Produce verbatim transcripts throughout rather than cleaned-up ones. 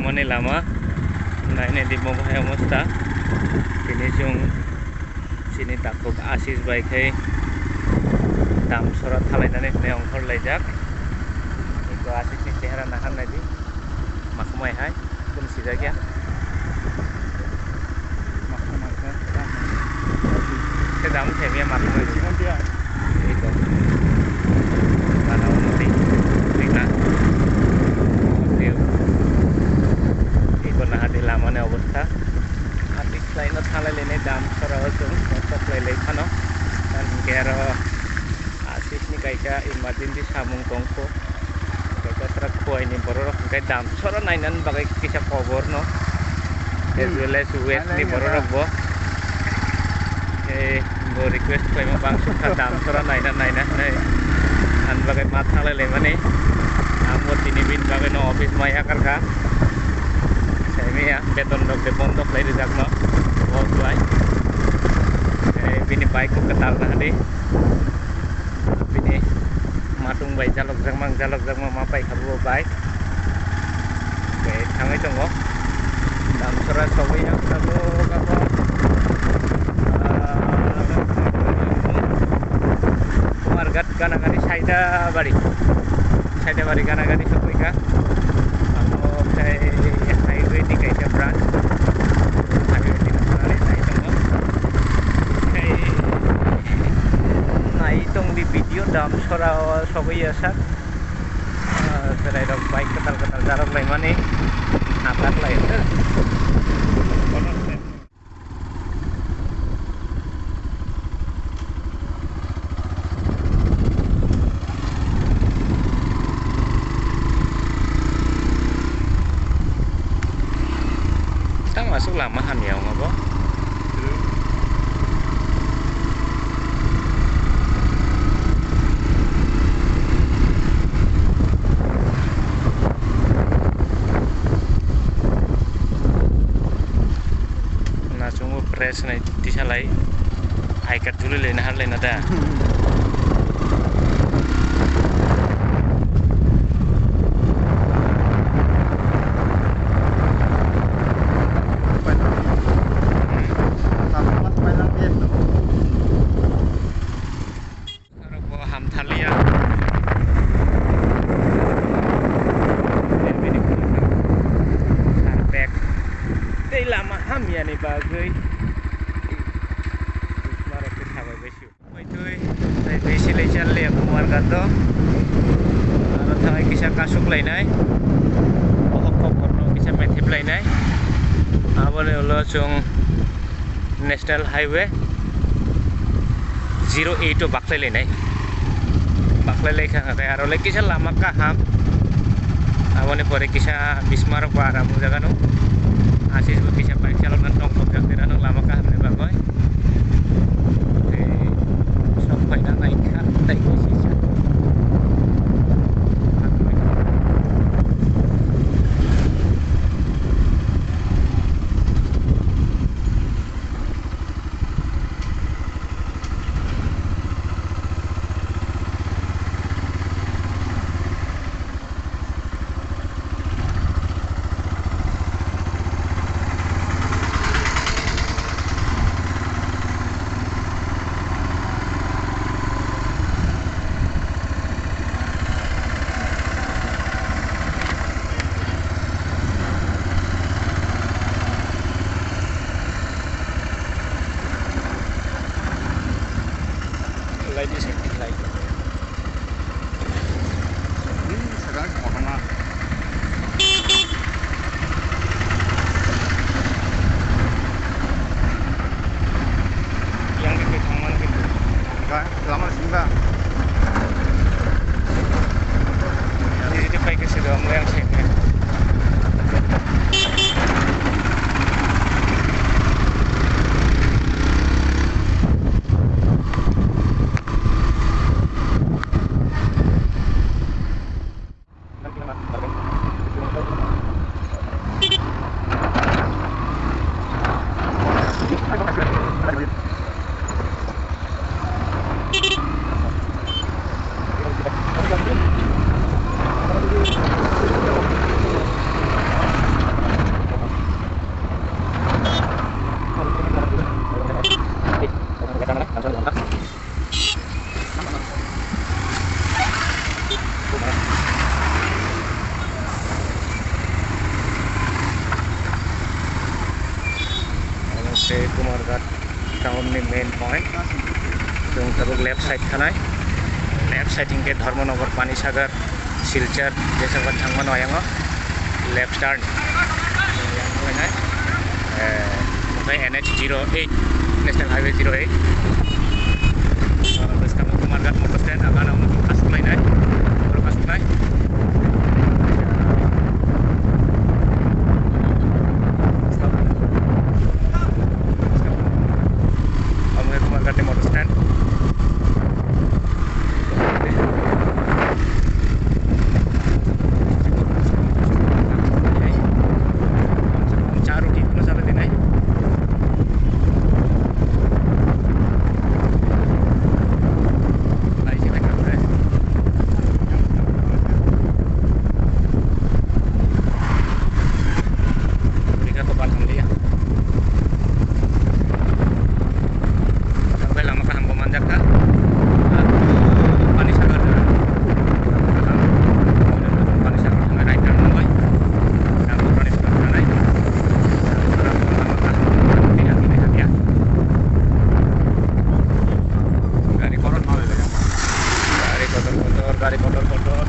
Ani lama nainai di bo hai omosta. Tini chwng chini takhuk Ashish bai khai Damsora thalainani hinwi ongkhor laijak. Eko Ashish ni chehra nahar naidi. Makhumai hai, kunu sijakya. Khe jam khe mia makhumai. Eko. Bana unnoti. Thik na? Eko nahadi lamani obostha. Ati khlaino thalai lainai Damsora o chwng motok lai lai phano. Tamo hinkhe aro Ashish ni kaisa emergency samung tongkho. Kaisa tra khuaini bororok hwnkhe Damsora nainani bagwi kisa koborno. As well as West ni bororok bo. Tei bo request khlaima bang sukha Damsora naina naina hinwi. Ani bagwi ma thanglai laimani. Ang bo tini bini bagwi no office mai yakarkha. Saimaya beton rok de bondo khlai rijak no. Bo khlai. Tei bini bike bo kwtal nahadi. Bini matung bai jalok jakmang, jalok jakmang ma pai kha bo bai. Bai thangwi tongo. Damsora sogwi ang tabuk abo, ah, Kumarghat ganagani Saidabari. Saidabari ganagani sogwi kha. Abo khe highway ni kaisa branch. Highway ni branch nai tongo. Khe nai tong di video Damsora o sogwi ya sak. Ah, chwrai rok bike kwtal kwtal jarok laimani. Hatak lai. Tamo aswk lama hamya wngma bo. Nachungo fresh nai tisalai. Hai kat duli le nahar le nada. Norok bo hamthaliya. Bini bini sarpek. Tei lama hamyani bagwi. Marok khe sabai bai sio. Paitwi, tei bisi lai chal le Kumarghat do. Aro thangai kisa kasuk lainai. Bohok kokor no kisa methip lainai. Aboni ulo chwng National Highway zero eight o baklai lainai. Baklai lai kha khe aro le kisa lama kaham. Aboni pore kisa bismarok bo aram o jaga no. Ashish bo kisa bike chalok na tong kok jak tira no lama kaham ni bagwi. Tei sok phaina nai kha tei kisa. Lai di sini, lai. Ini sekarang semua kena. Yang di kecang mana gitu? Enggak, lama sih enggak. Ini di pakai sudah mulai yang sini. Omo se Kumarghat town ni main point. Chwng tabuk left side thanai. Left side hinkhe Dharmanagar, Panisagar, Silchar, Jaisalmer thangmano ayang o left turn. Yang bai nai. Eh, omo khe N H zero eight, National Highway zero eight. Ah, bwskango Kumarghat motor stand, agana omo khe kasu khlainai. Oro kasu khlai. Omo khe Kumarghat ni motor stand. Cha roti phano chalai dinai. Lai se bai kha. Rika ko bathang liya. Ang bai lama kaham bo manjak kha. Panisagar. Panisagar thangnai right turn nang bai. Ang bo Panisagar thangnai. Lama kaham. Liya, liya, liya. Gari kotor ma bai. Gari kotor kotor, gari kotor kotor.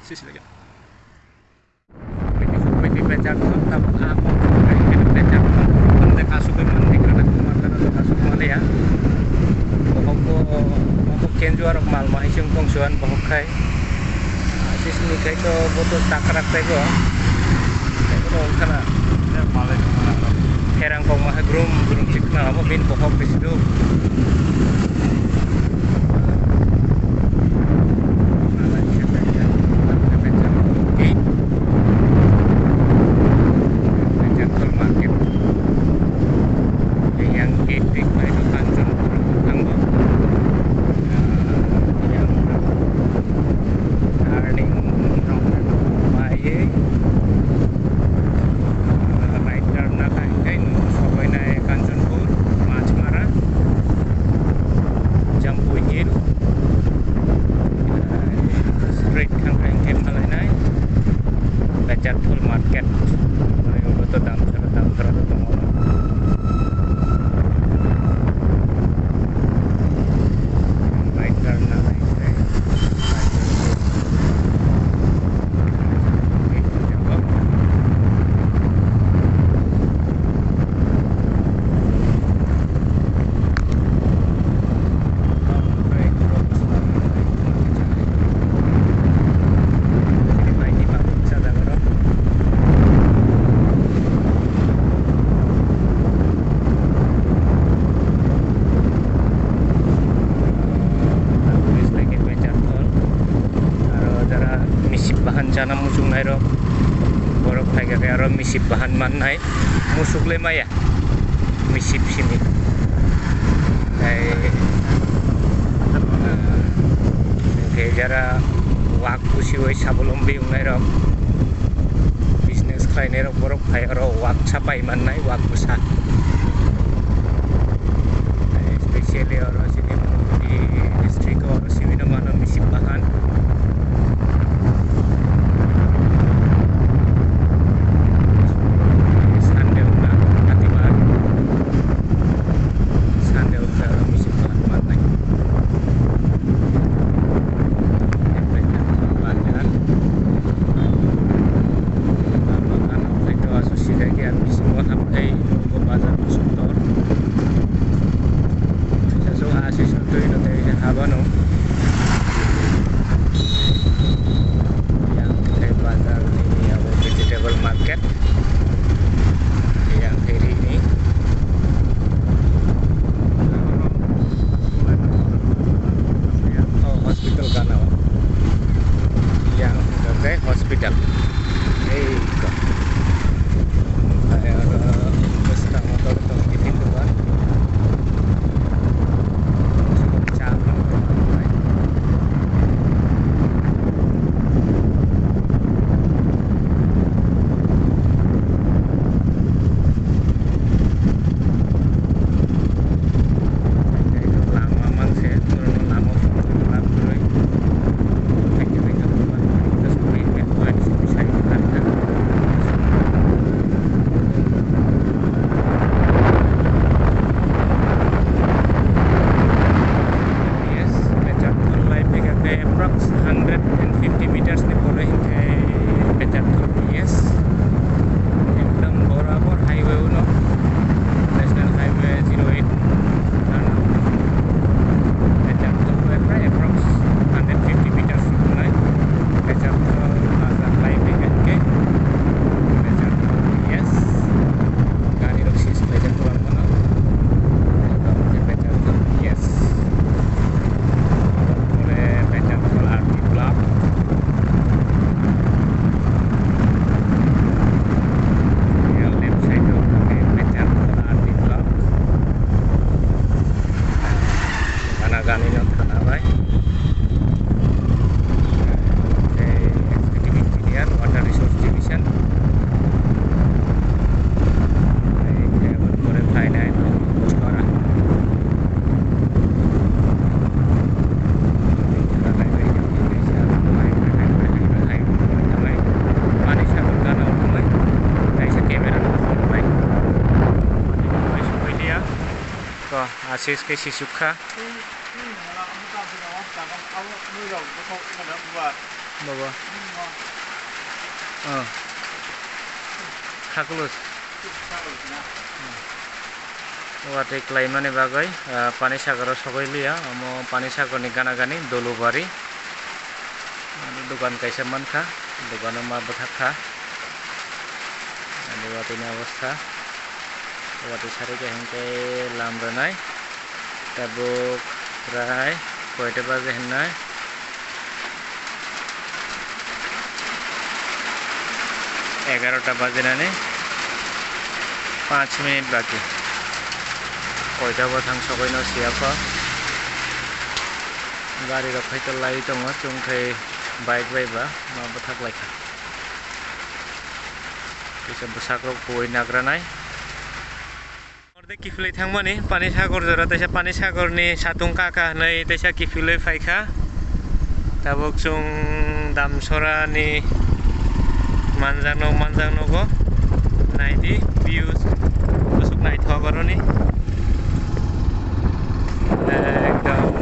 Sisi lagi. Piti piti pejak tabuk ah pejak tabuk kasugwi manwi kwrwngkha, Kumarghat kasugwi manliya. Bohok bo, bohok bo kenjua rok mal mahai se wng tong suan bohok khai. Sisini khai to bo to takrak tei bo. Tei bo wng khana. Pherang kok ma hai grum grum se khna abo bini bohok bisi do. Central Market. Yang gate tik bai do Kanchanpur thango. Yang turning rok bai. Right turn na khai hingke nung sokoinai Kanchanpur, Machmara, Jampui Hill, straight thang khai hingke malainai Bechar Phul Market. Oro to dam sara, dam sara to tongo. Right turn na khai hingke. Jana muchungnai rok, borok phaikha khe aro misip bahan mannai, musuk le maya, misip simi. Tei, ah, hwnkhe jara wak busiwi sabolombi wngnai rok, business khlainai rok, borok phai aro wak sapai mannai, wak bwsa. Tei specially oro chini district o oro simi no mano misip bahan. Sunday wngkha, Atibar. Sunday wngkha, misip bahan mannai. Bazar. Lama gana khaito aswk sijak ya, bisingo hapnai, bazar kusuk tor. Sasuk aswk sotwi no tei habano. Yang khe bazar ni abo vegetable market. Yang khe rini. Oh, hospital gana o. Yang khe hospital. Ei ko. Kaya bwskango tong tong kiting dukan. Cha. Lama manse, lama phone lama kwrwi. Yes, Pecharthal lai phaikha khe approx hundred and fifty meters ni pore hinkhe Pecharthal P S. Ekdom borabor highway uno, National Highway zero eight. Pecharthal lai prai approx hundred fifty meters wngnai. Pecharthal bazar lai phaikha hinkhe Pecharthal P S. Gari rok seize khlaijak kwbangma no. Yes. Pore Pecharthal R D block. Yang left side o Pecharthal R D block. Thana gani no thana bai. Tei Executive Engineer, Water Resource Division. Tei khe aboni pore phainai Buskara. Pani sago gana o thangbai. Kaisa camera no phone bai. Pani bai sokoi liya. To, Ashish khe sisuk kha. Baba. Oh. Khaklus. Watwi klaimani bagwi, ah, Pani Sagoro sogwi liya, omo Pani Sagorni gana gani Dolubari. Aro dukan kaisa mankha, dukano ma bwthak kha. Ani watwini obostha, watwi sarikhe hinkhe lam rwnai. Tabuk prai koita baje hinnai? Egarota bajinani panch minute baki. Koita bo thang sogwi no siya kho. Gari rok phai to lai tongo, chwng khai bike bai ba ma bwthak lai kha. Kisa bwsak rok kuwi nagranai. Orde kiphilwi thangmani Pani Sagor jora, teisa Pani Sagor ni satung kaka hwnwi teisa kiphilwi phaikha. Tabuk chwng Damsora ni manjakno, manjaknogo naidi views bwswk naithok aroni. Ekdom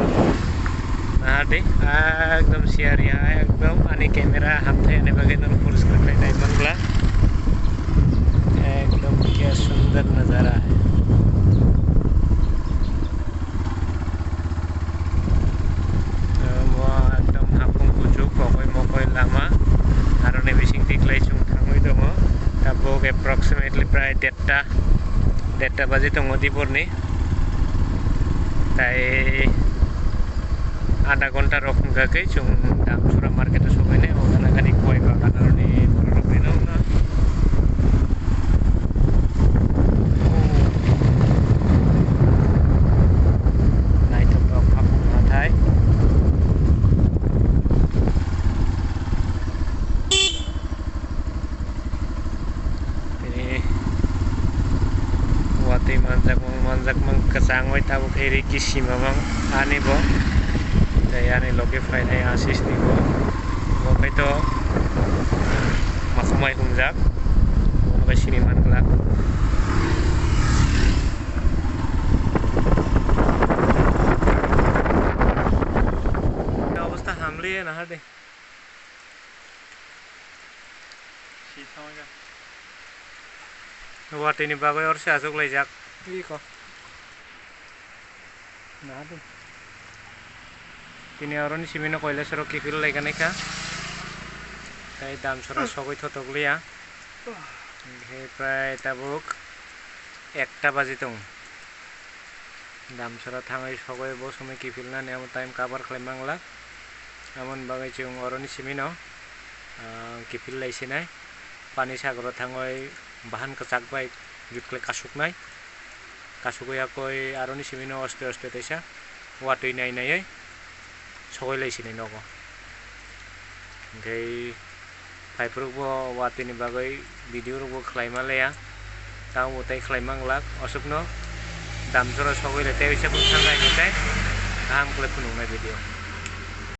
nahardi, ekdom siyari, ekdom ani camera hamthai ani bagwi norok poriskar khlai nai manbla. Ekdom kya sundar nazara hai. Omo ekdom haphung kuchuk, kokoi mokoi lama, aroni bising tiklai chwng thangwi tongo. Tabuk approximately prai derta, derta baji tongo diporni. Tai adha ghonta rok hwnkha khe chwng Damsora market o sogwi nai, o gana gani kowai bagan. Kwchangwi tabuk khe rikki simamang ani bo. Tei ani loge phainai Ashish ni bo. Bo khe to makhumai humjak. Bono khe sini man glak. Obostha hamli nahar de. Watwi ni bagwi orse achuk laijak. Iko. Naha de. Tini oroni simi no koilasoro kiphil laikha naikha. Tei damsora sogwi thotok liya. Hingkhe prai tabuk ekta baji tongo. Damsora thangwi sogwi bo somoi kiphilnani amo time cover khlai manglak. Amoni bagwi chwng oroni simi no, ah, kiphil lai sinai. Pani sagoro thangwi bahan kwchak bai jukle kasuknai. Kasugwi yakwi aroni simi no oste oste teisa watwi nai naiwi sogwi lai sinai nogo. Hingkhe phaiphuru bo watwi ni bagwi video rok bo khlai manliya. Tamo tei khlai manglak oswkno damsora sogwi le tei uisa phuru thang nai hingkhe kaham khlai phunuknai video.